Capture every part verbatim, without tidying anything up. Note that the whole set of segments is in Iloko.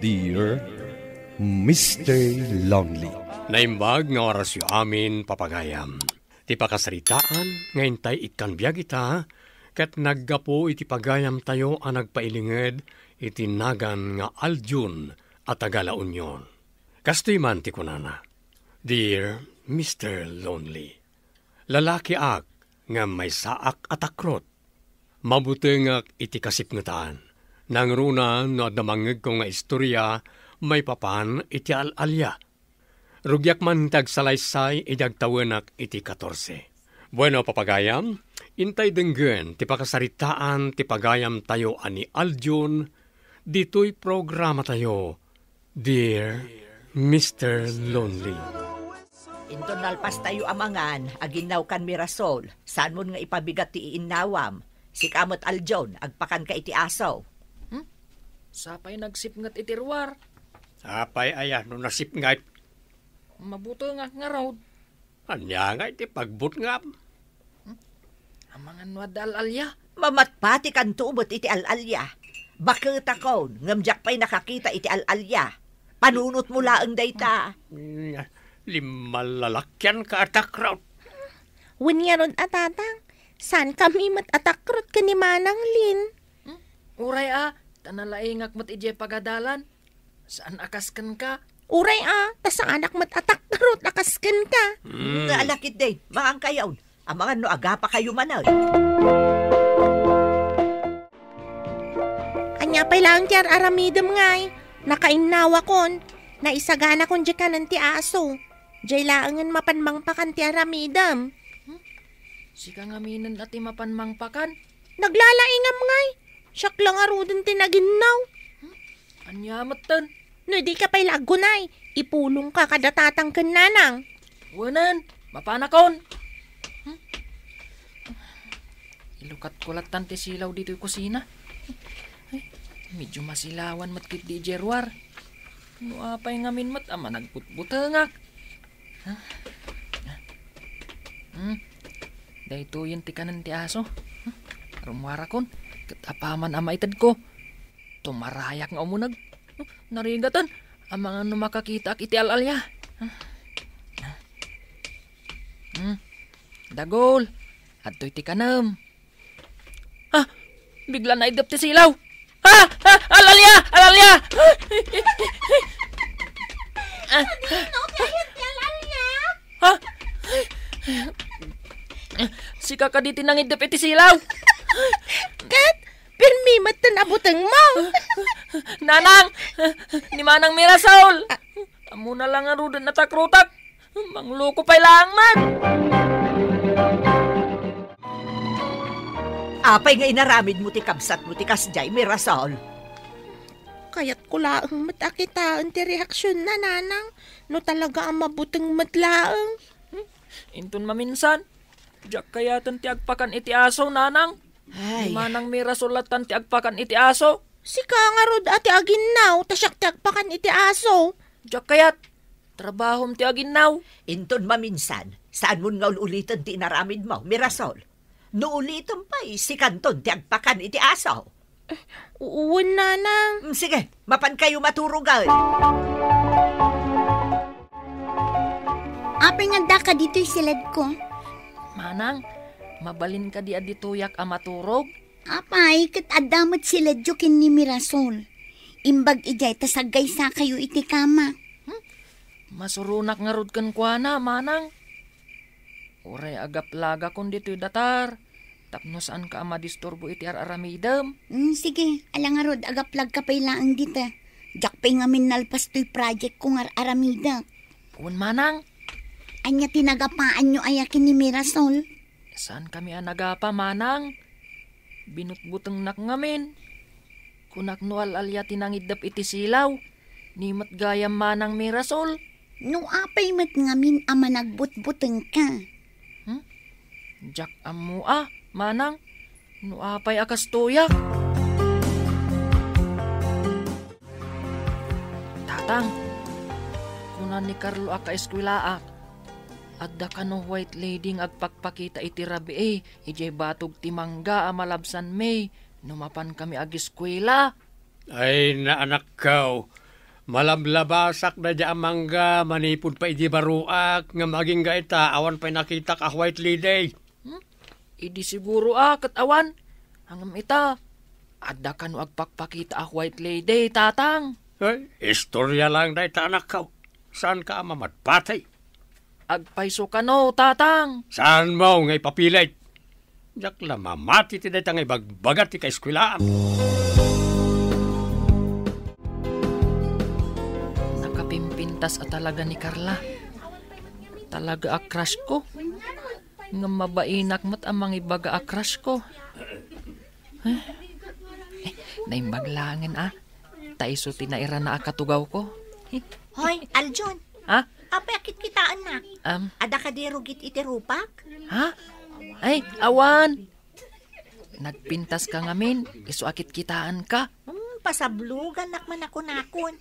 Dear Mister Lonely. Naimbag nga orasyo amin, papagayam. Ti pakasaritaan nga intay ikkan biag ita, ket naggapu iti pagayamtayo a nagpailinged iti nagan nga Aljun a taga La Union. Kastoy man ti kunana, "Dear Mister Lonely, lalakiak ngem maysaak a takrot. Mabutengak iti kasipngetan. Nangruna no adda mangngegko nga istorya maipapan iti al-alia. Rugiak man ti agsalaysay idi agtawenak iti katorse." Bueno, papagayam, intay denggen ti pakasaritaan ti pagayamtayo a ni Aljun ditoy programatayo, Dear Mister Lonely. Inton nalpastayo a mangan, aginnaw kan Mirasol, saanmon nga ipabigat ti iinnawam. Sika met, Aljun, agpakanka iti aso. Hmm? Sapay nagsipnget iti ruar. Apay aya no nasipnget? Mabutengak ngarud. Ania nga iti pagbutngam? Amangan no adda al-alia? Mamatpatikanto met iti al-alia. Baketakon, ngem diak pay nakakita iti al-alia. Panunotmo laeng dayta. Mm, limmalalakianka a takrot. Wen ngarud a tatang, saankami met a takrot ken ni Manang Lin. Hmm? Uray a, ta nalaingak met idiay pagadalan. Saan a kas kenka? Uray a, ta saanak met a takrot a kas kenka. Hmm. Nga alakit din, mangankayon. Amangan no agapakayo manen. Ania pay laeng ti ar-aramidem ngay? Nakainnawakon. Naisaganakon diay kanen ti aso. Diay laengen mapan mangpakan ti aramidem. Hmm? Sika ngaminen a ti mapan mangpakan? Naglalaingam ngay. Siak la ngaruden ti naginnaw. Hmm? Ania metten? No dika pay la aggunay, ipulongka kada tatang ken nanang. Wenen, mapanakon. Hmm? Ilukatko lattan ti silaw ditoy kusina. Ay, medyo masilawan met ketdi idiay ruar. No apay ngamin met a managbutbutengak. Hmm. Daytoyen ti kanen ti aso. Rummuarakon, ket apaman a maitedko, tumarayak nga umuneg. Narigaten, amangan no makakitaak iti al-alia. Hmm. Dagol, adtoy ti kanem. Ah, bigla naiddep ti silaw. Ah, ah, al-alia, al-alia. Adino ti ayat ti al-alia? Ah. Sika kadi ti nangiddep iti silaw? Ket, pirmi met ti nabutengmo. Nanang, ni Manang Mirasol. Ammona la ngaruden a takrotak. Mangloko pay laeng man. Apay nga inaramidmo ti kabsatmo ti kasdiay, Mirasol? Kayatko laeng met a kitaen ti reaksionna, nanang, no talaga a mabuteng met laeng. Hmm? Inton maminsan, diak kayaten ti agpakan iti aso, nanang. Ay. Ni Manang Mirasol lattan ti agpakan iti aso. Sika ngarud a ti aginnaw, ta siak ti agpakan iti aso. Diak kayat. Trabahom ti aginnaw. Inton maminsan, saanmon nga ul-uliten ti inaramidmo, Mirasol. No ulitem pay, sikanton ti agpakan iti aso. Wen, nanang. Mm, sige, mapankayo maturogen. Apay nga addaka ditoy siledko? Manang, mabalin kadi a ditoyak a maturog? Apay, ket adda met siledyo ken ni Mirasol. Imbag idiay ta saggaysakayo iti kama. Hmm? Masuronak ngarud kenkuana, Manang. Uray agaplagakon ditoy datar, tapno saanka a madisturbo iti ar-aramidem. Hmm, sige, ala ngarud, agaplagka pay laeng dita. Diak pay ngamin nalpas toy project ko nga ar-aramidek. Wen, Manang. Ania ti nagapaanyo aya ken ni Mirasol? Saankami a nagapa, Manang. Binutbutengnak ngamin. Kunak no al-alia ti nangiddep iti silaw. Ni met gayam, Manang Mirasol. No apay met ngamin a managbutbutengka? Hmm? Diak ammo a, Manang. No apay a kastoyak? Tatang, kuna ni Carlo a kaeskuelaak, adda kano white lady nga agpakpakita iti rabii idiay batog ti mangga a malabsan mi no mapankami ageskuela. Ay, naanakko, Malablabasak daydiay a mangga manipud pay idi baruak, ngem agingga ita, awan pay nakitak a white lady. Hmm? Idi siguro a ket awan. Ngem ita, adda kano agpakpakita a white lady, Tatang? Ay, istorya lang dayta, anakko. Saanka a mamatpatay? Agpayso kano, Tatang? Saanmo nga ipapilit? Diak la mamati ti dayta nga ibagbaga ti kaeskuelaan. Nakapimpintas a talaga ni Carla. Talaga a crush ko. Ngem mabainak met a mangibaga a crush ko. Eh, naimbag laengen a. Ta isu ti nairana a katugawko. Hoy, Aljon. Ha? Apay a kitkitaennak? Am. Adda kadi rugit iti rupak? Ha? Ay, awan. Nagpintaska ngamin, isu a kitkitaenka. Hmm, pasablogannak man a kunakon.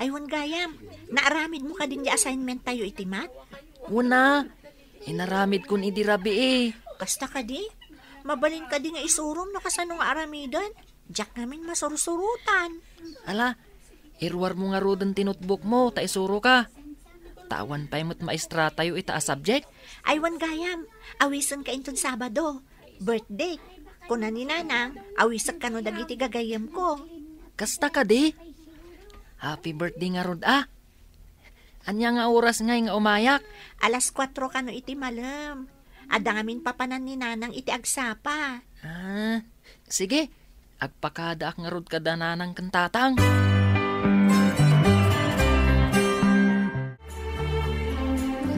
Ay, wen gayam, naaramidmo kadin ti assignment tayo iti math? Wen a, inaramidkon idi rabii. Kasta kadi? Mabalin kadi nga isurom no kasano nga aramiden? Diak ngamin masursurotan. Ala, iruarmo ngaruden ti notebookmo ta isuroka. Ta awan pay met maestratayo ita a subject. Ay, wen gayam, awisenka inton Sabado. Birthday. Kuna ni Nanang, awisek kano dagiti gagayyemko. Kasta kadi? Happy birthday ngarud a. Ania nga oras ngay nga umayak? Alas kuatro kano iti malem. Adda ngamin papanan ni Nanang iti agsapa. Ah, sige. Agpakadaak ngarud kada Nanang ken Tatang.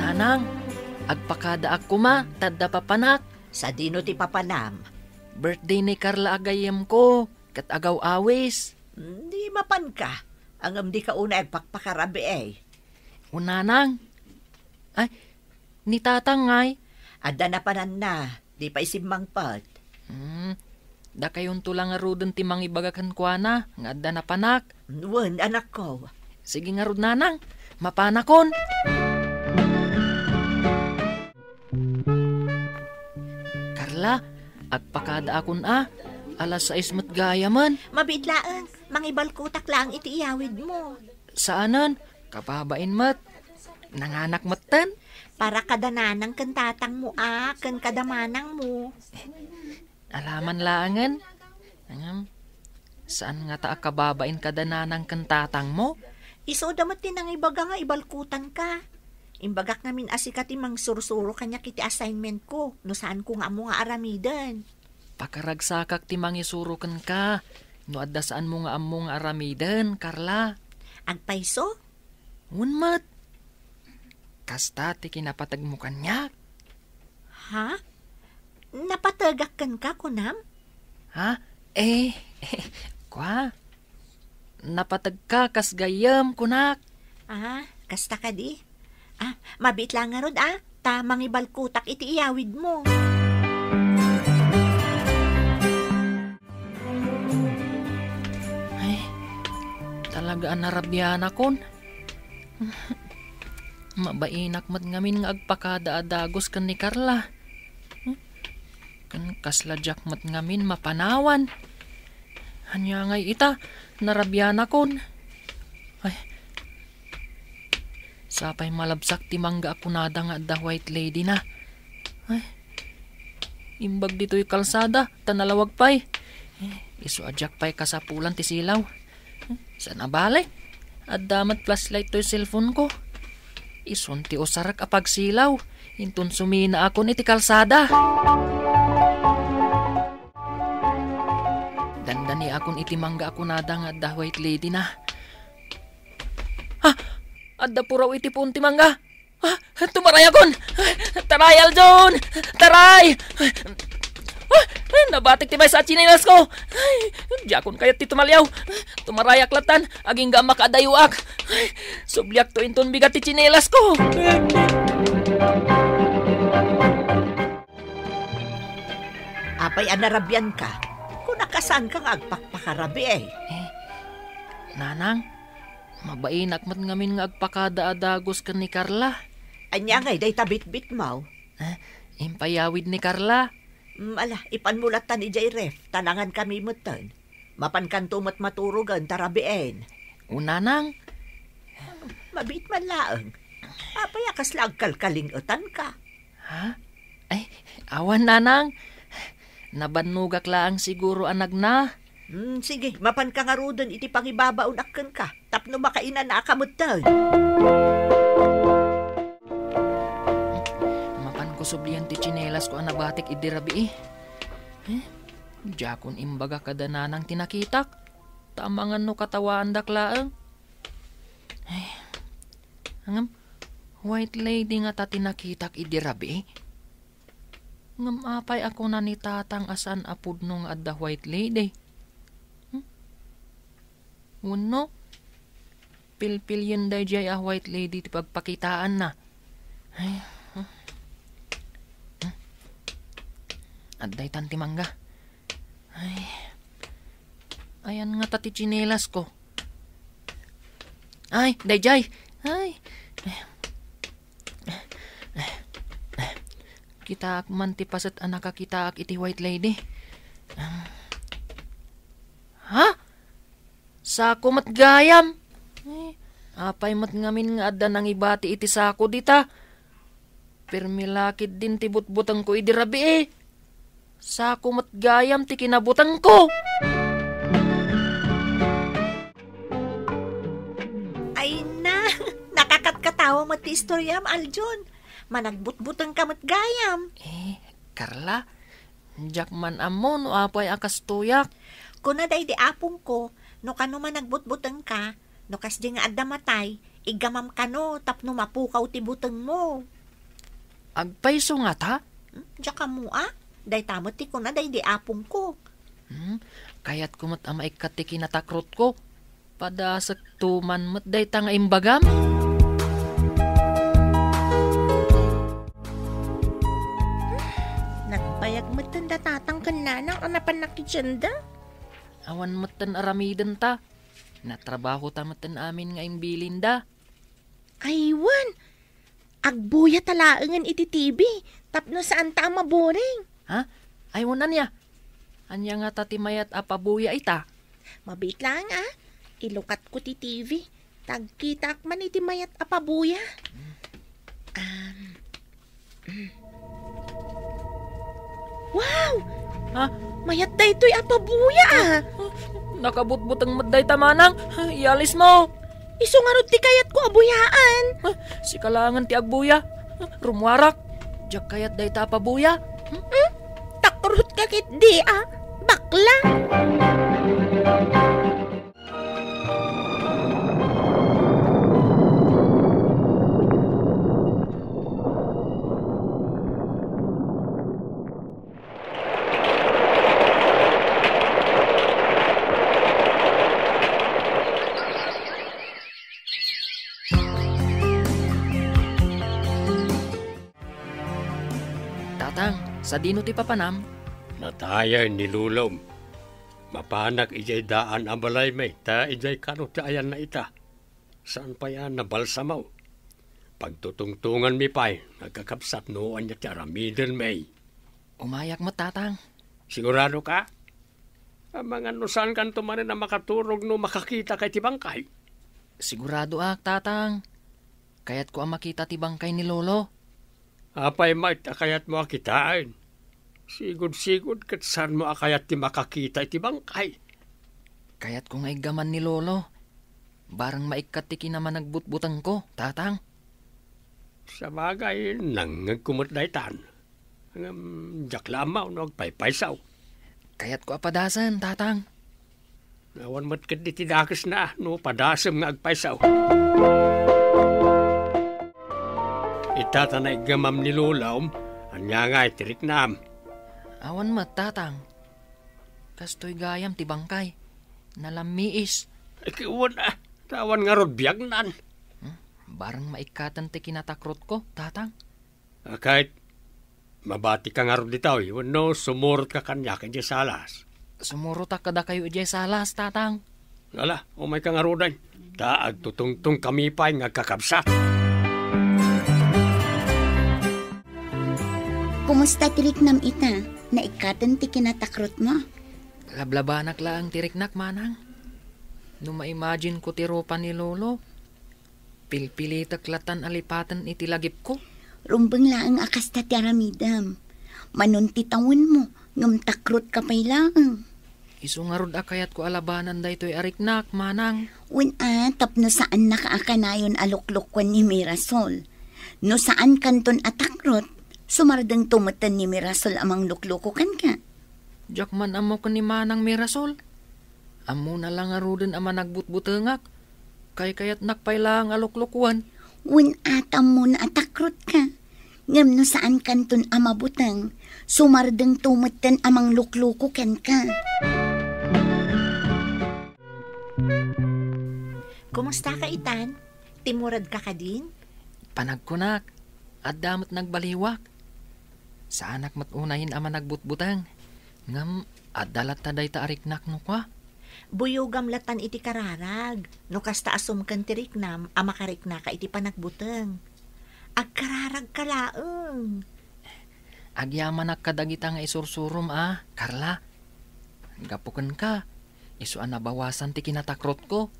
Nanang, agpakadaak koma, ta adda papanak. Sadino ti papanam? Birthday ni Carla a gayyemko, ket agaw-awis. Hmm, di mapanka. Ngem dika unay agpakpakarabii. O Nanang. Ay, ni Tatang ngay? Adda napananna, di pay simmangpet. Hmm, dakayonto la ngaruden ti mangibaga kenkuana nga adda napanak. Wen, anakko. Sige ngarud, Nanang, mapanakon. Carla, agpakadaakon a. Alas sais met gayamen. Mabiit laeng, mangibalkutak laeng iti iyawidmo. Saanen, kababain met. Nanganak metten. Para kada Nanang ken Tatangmo a, ken kada manangmo. Alaman laengen. Ngem, saan ngata a kababain kada Nanang ken Tatangmo? Isuda met ti nangibaga nga ibalkutanka. Imbagak ngamin a sika ti mangsursuro kaniak iti assignmentko, no saanko nga ammo nga aramiden. Pakaragsakak ti mangisuro kenka, no adda saanmo nga ammo nga aramiden, Carla. Agpayso? Wen met. Kasta ti kinapategmo kaniak. Ha? Napategak kenka, kunam? Ha? Eh, kua? Napategka kas gayyem, kunak. Ah, kasta kadi? Ah, mabiit la ngarud, ah, ta mangibalkutak iti iyawidmo. Ay, talaga a narabianakon. Mabainak met ngamin nga agpakada a dagus ken ni Carla. Ken kasla diak met ngamin mapanawan. Ania ngay ita, narabianakon. Ay, sapay malabsak ti mangga a kunada nga adda white lady na. Ay, imbag ditoy kalsada, ta nalawag pay. Isu a diak pay kasapulan ti silaw. Saan a bale, adda met flashlight toy cellphone ko. Isun ti usarek a pagsilaw, inton suminaakon iti kalsada. Dandaniakon iti mangga a kunada nga adda white lady na. Ha? Adda puraw iti puon ti mangga. Ah, tumarayakon! Taray, Aljon! Taray! Ah, nabatik ti maysa a tsinelas ko! Ay, diakon kayat ti tumaliaw. Tumarayak latan, agingga a makaadayoak. Ay, subliakto inton bigat ti tsinelas ko. Apay a narabianka? Kunak a saanka nga agpakpakarabii. Eh, Nanang, mabainak met ngamin nga agpakada a dagus ken ni Carla. Ania ngay dayta bitbitmo? Eh, impayawid ni Carla. Mm, ala, ipanmo latan idiay ref, ta nangankami metten. Mapankanto met maturogen ta rabiin. O, nanang. Mabiit man laeng. Apay a kasla agkalkaling-etanka? Ha? Ay, awan, nanang. Nabannogak laeng siguro a nagna. Hmm, sige, mapanka ngaruden iti pangibabaonak kenka, tapno makainanaka metten. Mapanko sublian ti tsinelasko a nabatik idi rabii. Eh, diakon imbaga kada nanang ti nakitak. Ta amangan no katawaandak laeng. Ay, ngem, White Lady ngata ti nakitak idi rabii? Ngem apay a kuna ni Tatang a saan a pudno nga adda White Lady? Hmm? Wenno, pilpilien daydiay a White Lady ti pagpakitaanna? Ay, hmm. Hmm? Adda itan ti mangga. Ay, ayan ngata ti tsinelasko? Ay, daydiay. Ay. Kitaak man ti paset a nakakitaak iti White Lady. Ha? Sako met gayam? Eh, apay met ngamin nga adda nangibati iti sako dita? Permi la ketdin ti butbutengko idi rabii. Sako met gayam ti kinabutengko. Ay na, nakakatkatawa met ti istoriam, Aljon. Managbutbutengka met gayam. Eh, Carla, diak man ammo no apay a kastoyak. Kuna daydi apongko, no kano managbutbutengka, no kasdi nga adda matay, iggamam kano tapno mapukaw ti butengmo. Agpayso ngata? Hmm, diak ammo a? Dayta met ti kuna daydi apongko. Hmm, kayatko met a maikkat ti kinatakrotko. Padasekto man met dayta nga imbagam. Nagbayag metten da tatang ken nanang a napan nakitienda. Awan metten aramidenta. Natrabahota metten amin nga imbilinda. Aywan! Agbuyata laengen iti T V tapno saanta a maboring. Ha? Ay, wen, ania? Ania ngata ti mayat a pabuya ita? Mabiit laeng a. Ilukatko ti T V. Ta agkitaak man iti mayat a pabuya. Um, mm. Wow! Ha? Mayat daytoy a pabuya a. Nakabutbuteng met dayta manang. Ialismo. Isu ngarud ti kayatko a buyaan. Ah, sika laengen ti agbuya. Rummuarak. Diak kayat dayta a pabuya. Hmm? Takrotka ketdi a. Bakla. Tatang, sadino ti papanam? Natayen ni lolom. Mapanak idiay daan a balaymi, ta idiay kano ti ayanna ita. Saan pay a nabalsamo? Pagtutungtonganmi pay, nagkakabsat no ania ti aramidenmi. Umayak met, Tatang. Sigurado ka? Amangan no saankanto manen a makaturog no makakita ka iti bangkay? Sigurado ak, Tatang. Kayatko a makita ti bangkay ni Lolo. Apay met a kayatmo a kitaen? Sigud-sigud ket saanmo a kayat ti makakita iti bangkay. Kayatko nga iggaman ni Lolo. Bareng maikkat ti kinamanagbutbutengko, Tatang. Sabagay, nangngegko met daytan. Ngem, diak la ammo no agpaypayso. Kayatko a padasen, Tatang. Awan met ketdi ti dakesna no padasem nga agpayso. Ita ta naiggamam ni Lolom, ania ngay ti riknam? Awan met, Tatang. Kastoy gayam ti bangkay. Nalammiis. Ay, wen, ah, ta awan ngarud biagnan. Hmm? Bareng maikkaten ti kinatakrotko, Tatang. Akay, mabatika ngarud ditoy, wenno sumurotka kaniak idiay salas? Sumurotak kadakayo idiay salas, Tatang. Ala, umayka ngaruden, ta agtutungtongkami pay nga agkakabsat. Kumusta ti riknam ita? Naikkaten ti kinatakrotmo? Lablabanak laeng ti riknak, Manang. No ma-imagine ko ti rupa ni Lolo, pilpilitek latan a lipaten iti lagipko. Rumbeng laeng a kasta ti aramidem. Manon ti tawenmo, ngem takrot ka pay laeng. Isu ngarud a kayatko a labanan daytoy a riknak, manang. Wen a, tapno saannak a kanayon a luklukuan ni Mirasol. No saan kanton a takrot, sumardengto metten ni Mirasol a manglukluko kenka. Diak man ammo ken ni Manang Mirasol. Ammona la ngaruden a managbutbutengak. Kaykayatnak pay laeng a luklukuan. Wen a, ta ammona a takrot ka. Ngem no saan kanton a mabuteng, sumardengto metten a manglukluko kenka. Kumusta ka itan? Timurad ka kadin? Panagkunak, adda met nagbaliwak. Saanak met unayen a managbutbuteng. Ngem adda latta dayta a riknak no kua. Buyogam latan iti kararag, no kasta a sumken ti riknam a makariknaka iti panagbuteng. Agkararag ka laeng. Agyamanak kadagita nga isursurom a, Carla. Gapu kenka, isu a nabawasan ti kinatakrotko.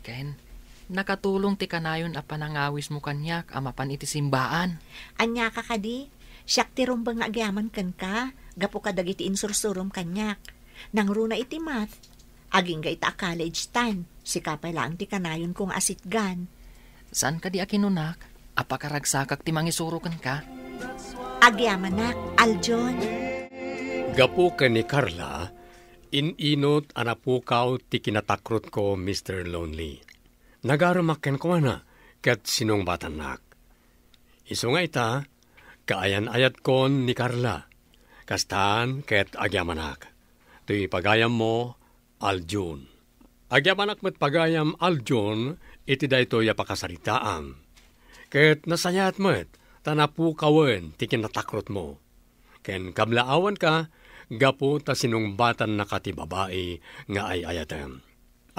Ken, nakatulong ti kanayon a panangawismo kaniak a mapan iti simbaan. Ania ka kadi? Siak ti rumbeng nga agyaman kenka, gapu kadagiti insursurom kaniak. Nangruna iti math, agingga ita a college tan, sika pay laeng ti kanayonko nga asitgan. Saan kadi a kinunak a pakaragsakak ti mangisuro kenka? Agyamanak, Aljon. Gapu ken ni Carla, in-inut a napukaw ti kinatakrotko, Mister Lonely. Nagaremak kenkuana ket sinungbatannak. Isu nga ita, kaayan-ayatkon ni Carla. Kastan ket agyamanak. Toy pagayammo, Aljun. Agyamanak met pagayam, Aljun, iti daytoy a pakasaritaan. Ket nasayaat met ta napukawen ti kinatakrotmo. Ken kablaawanka gapu ta sinungbatannaka ti babai nga ay-ayatem.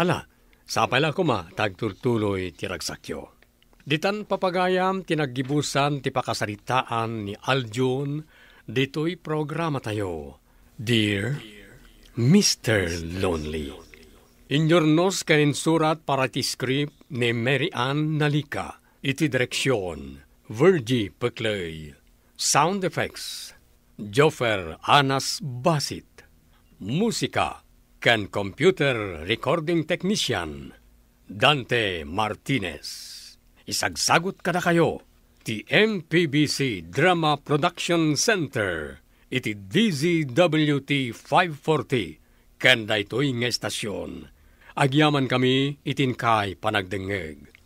Ala, sapay la koma ta agtultuloy ti ragsakyo. Ditan papagayam ti naggibusan ti pakasaritaan ni Aljun ditoy programatayo, Dear Mister Lonely. Inyurnos ken insurat para ti script ni Mary Ann Nalica. Iti direksyon, Virgie Peclay. Sound effects, Joffer Anas Basit. Musika ken computer recording technician, Dante Martinez. Isagsagut kadakayo ti M P B C Drama Production Center iti D Z W T five forty ken daytoy nga estasyon. Agyamankami iti inkay panagdengngeg.